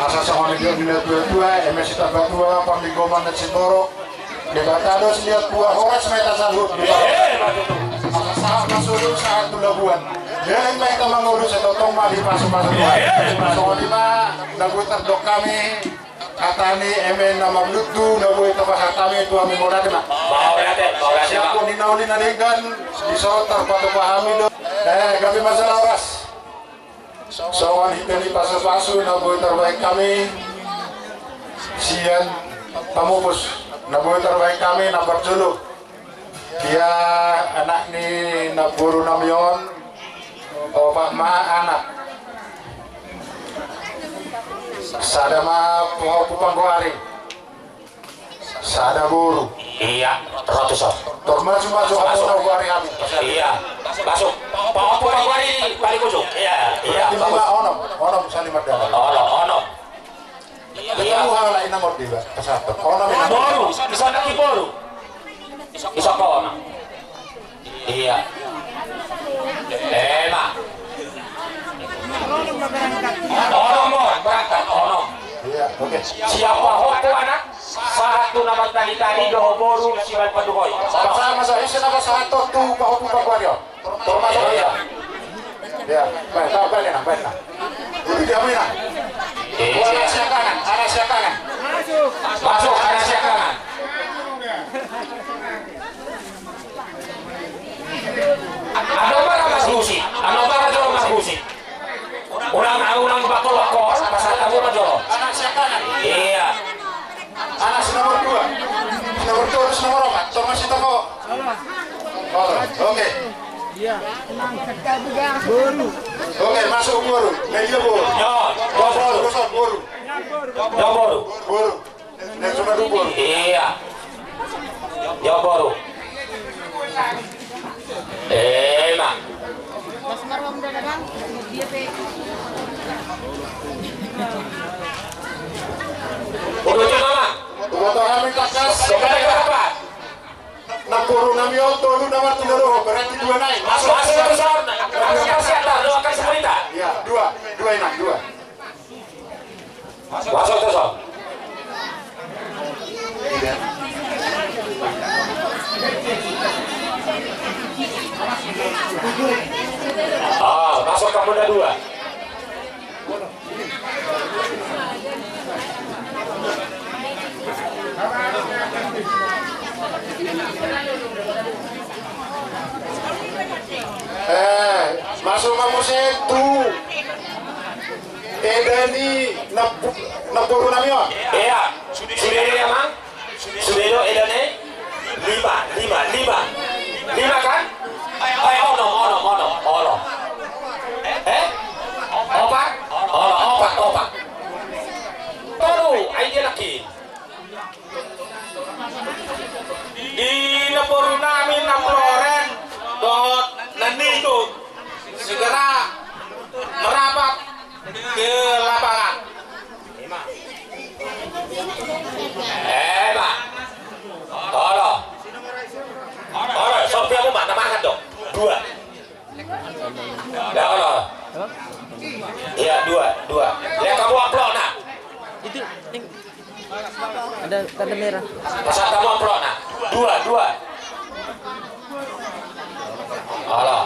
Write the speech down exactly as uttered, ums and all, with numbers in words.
Asa songon i do nidok ni natuatua, eme sitambatua, parlinggoman na siborok, Debata do siliat tua, horas ma hita saluhut. Asa sahat ma solu, sahat tu labuan. Leleng ma hita mangolu, sai tongtong ma dipasupasu Tuhan. Songon i ma na boi tardok hami. Hata ni eme na marlundu na boi tapasahat hami tu hamu, mauliate ma. Mauliate, mauliate ma. Siap ni na uli na denggan, dison tarpatupa hami do. Eh, gabe ma jala horas. Songon hita ni pasupasu na boi tarbahen hami sian pamupus, na boi tarbahen hami na parjolo. Ia anak ni namboru nami on, opat ma anak. Sada ma pahompu panggoari, sada boru. Ia, ro tuson. Tor masu, masu, masu. Pahompu panggoari hami. Ia, masu. Pahompu panggoari paling ujung. Ia, ia. Berarti lima, bagus. Onom, onom sali mardalan. Onom, onom. Ia. Ketemu hal lain nomor di ba, kesatu. Onom ini. Boru, bisa nanti boru. Bisa kau, Nang. Ia. Ema. Onom, onom, berangkat, onom. Ia, oke. Siap pahompu anak, sahat tu na martalitali dohot boru sibaen pandohan. Sama-sama, saya isi nama sahat tu pahompu panggoari on. Termasuk ia. Ia, baen, baen, baen, baen. Itu dia, Nang. Ia. Anak siakangan, anak siakangan. Masuk, anak siakangan. Adong ma na marhusip, adong ma na jolo marhusip. Unang, unang bakolokol, pasahat hamu ma jolo. Anak siakangan. Ia. Anak si nomor dua. Si nomor dua, si nomor opat. Tong masih toko. Oh, oke. Oke, masuk boru. Media boru. Yo, yo, boru. Boru, boru. Yo, boru. Boru. Ia. Yo, boru. Ema. Udah, udah, Mama. Udah tahu kami takas. Coba lagi apa? Namboru nami on tolu nama tiga doho, berarti dua nai. Masuk, masuk, masuk. Masuk, masuk, masuk. Dua kali seperita. Iya, dua. Dua enak, dua. Masuk tu son. Ah, masuk kamu dah dua. Eh, masuk kamu situ. Eda ni namboru nami on. Iya. Sude do, Amang? Sude do eda ni? Lima, lima, lima. Lima kan? Eh, onom, onom, onom, onom. Eh? Opat? Onom, opat, opat. Tolu, ai dia lagi. Di namboru nami na Floren dohot na Nito segera merapat ke lapangan. Ema. Olo. Olo, sopi aku mana makan dong? Dua. Ya Allah. Iya, dua, dua. Ya, kamu amplop, nah. Itu, Ning. Ada tanda merah. Pasang kamu amplop, nah. Dua, dua. Allah.